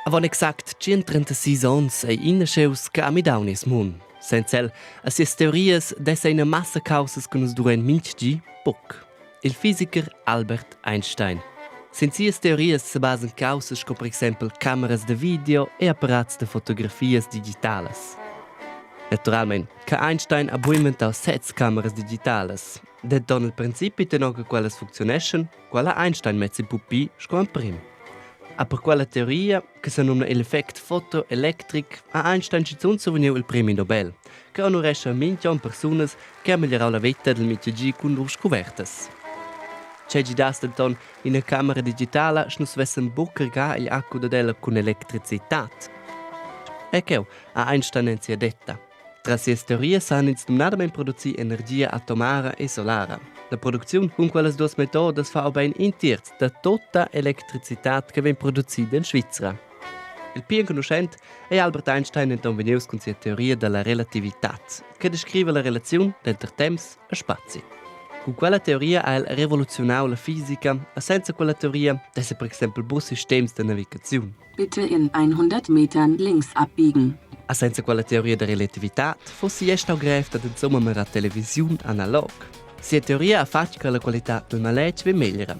Avon exact 136 onns ei in naschius che ha midau nies mund. Senza el e sias teorias dess ei ina massa caussas che nus durein mintgi buc. Il fisicher Albert Einstein. Sin sias teorias sebasan caussas sco per exempel cameras da video e apparats da fotografias digitalas. Naturalmein che Einstein ha buc inventau sez cameras digitalas. Denton il principi tenor che quellas funcziuneschan, quella Einstein mezz in pupi sco emprim. A per quella teoria, che sa numna igl effect fotoelectric, ha Einstein schizun survegniu il premi Nobel, che honorescha mintg'onn persunas che ha migliorau la veta del mintgagi cun lur scuvertas. Tgei gidass denton ina camera digitala, sche nus vessen buc cargar igl accu dad ella cun electricitad? E cheu ha Einstein en sia detta. Tras sias teorias han ins numnadamein producì energia atomara e solara. La producziun cun quellas duas metodas fa bein in tierz da tutta electricitad che vegn producida en Svizra. Il pli enconuschent ei Albert Einstein denton vegnius cun sia teoria dalla relativitad, che descriva la relaziun denter temps e spazi. Cun quella teoria ha el revoluziunau la fisica e senza quella teoria desse per exempel buc sistems da navigaziun. Bitte in 100 Metern links abbiegen. A senza quella teoria da relativitad fossi è stau grev dad insomma mirar televisiun analog. Sia teoria ha fatg che la qualitad del maletg vegn meglra.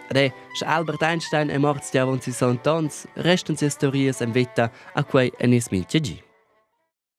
Ed è, sche Albert Einstein è morts avon 60 onns, restan sias teorias en veta a quei en nies mintga gi.